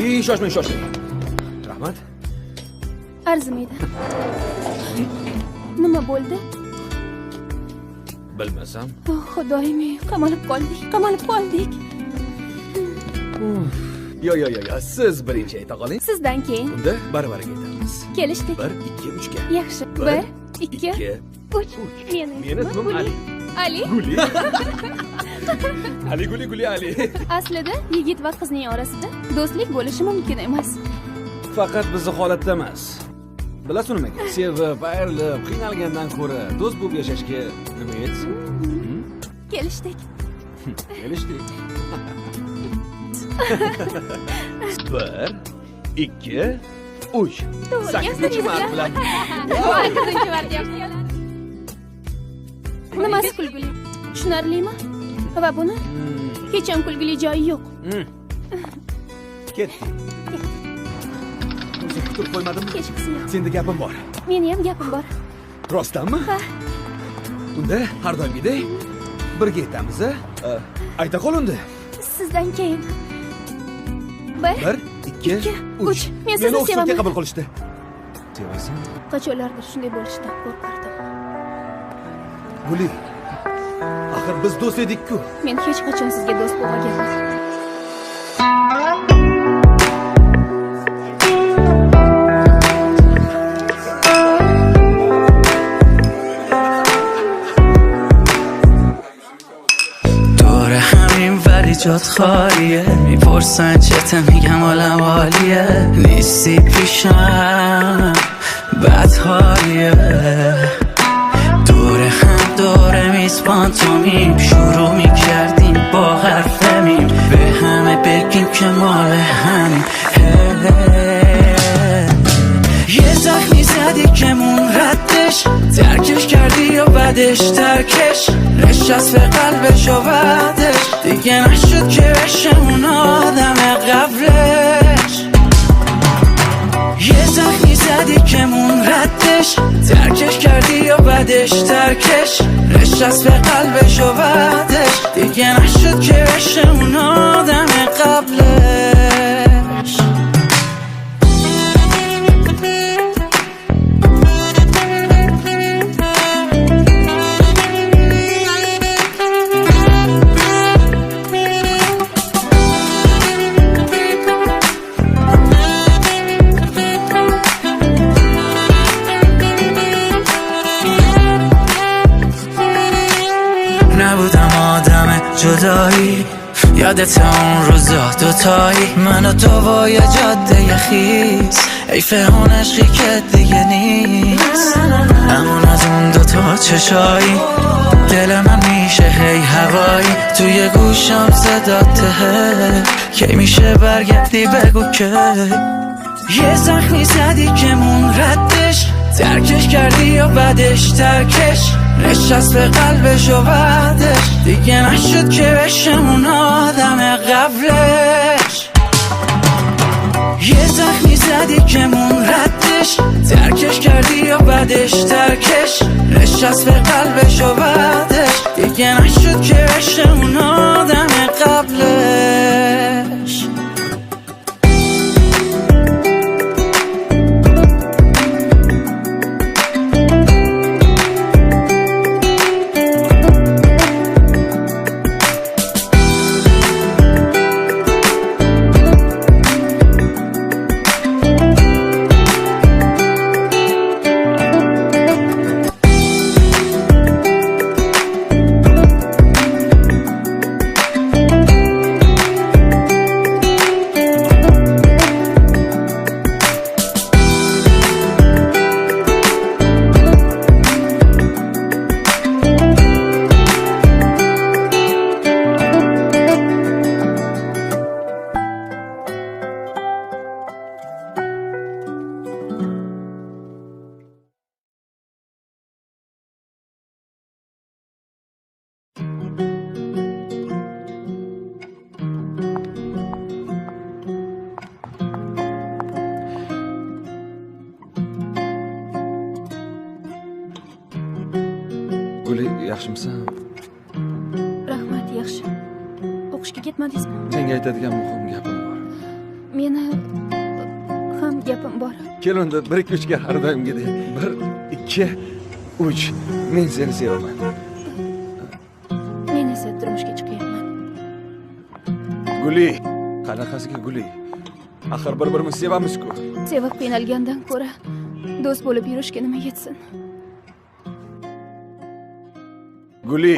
Shoshmang, shoshmang. Rahmat. Arzimaydi. Nima bo'ldi? Bilmasam. Oh, Xudoyim, qamalib qoldik, qamalib qoldik. Yo, yo, yo, yo, siz birinchi ayta qoling. Sizdan keyin. Unda baravariga aytamiz. Kelishdik. 1 2 3 ga. Yaxshi. 1 2 3. Meni ismim Ali. Ali? Guli. Ali Guli Guli Ali. Aslida yigit va qizning orasida do'stlik bo'lishi mumkin emas. Faqat bizni holatda emas. Bilasizmi nimaga? Sevib, ayrilib, qiynalgandan ko'ra do'st bo'lib yashashga nima yetsin? Kelishdik. Kelishdik. 1 2 3. 8 mart bilan. 8 mart. Nimasi kulguli? Tushunarlimi? Va buni hech ham kulgili joyi yo'q. Ketdik. O'zim kutib qo'ymadimmi? Hechqisi yo'q. Senda gapim bor. Meni ham gapim bor. Rostdanmi? Ha. Unda har doimgidek birga aytamiz, a? Ayta qol unda. Sizdan keyin. 1 1 2 3. Men sizni sevaman. Qabul qilishdi. Sevasan? Qachonlardir shunday bo'lishidan qo'rqardim. Guli, axir biz do'st edik-ku. Men hech qachon sizga do'st bo'lmaganman. دور همیم ولی جات خالیه، میپرسن چته میگم حالم عالیه، نیستی پیشم بد حالیه. دور هم دور میز پانتومیم شروع میکردیم با حرف میم، به همه بگیم که مال همیم. یه زخمی زدی که مون ردش، ترکش کردی یا بعدش ترکش، نشست به قلبش و بعدش دیگه نشد که بشه اون آدم قبلش. یه زخمی زدی که مون ردش، ترکش کردی یا بعدش ترکش، نشست به قلبش و بعدش دیگه نشد که بشه اون آدم قبلش. نبودم آدم جدایی، یادت اون روزا دوتایی، من و تو با یه جاده خیس، حیف اون عشقی که دیگه نیست، همون از اون دوتا چشایی دل من میشه هی هوایی، توی گوشم صداته کی میشه برگردی بگو که. یه زخمی زدی که مون ردش، ترکش کردی یا بعدش ترکش، نشست به قلبش و بعدش دیگه نشد که بشه اون آدم قبلش. یه زخمی زدی که مون ردش، ترکش کردی یا بعدش ترکش، نشست به قلبش و بعدش دیگه نشد که بشه اون آدم قبلش. Guli, yaxshimisan? Rahmat, yaxshi. O'qishga ketmadingizmi? Senga aytadigan muhim gapim bor. Meni ham gapim bor. Kel unda 1 2 3 ga har doimgidek. 1 2 3. Men seni sevaman. Men esa turmushga chiqyapman. Guli, qanaqasiga Guli? Axir bir-birimizni sevamiz-ku. Sevib qiynalgandan ko'ra do'st bo'lib yurishga nima yetsin? Guli.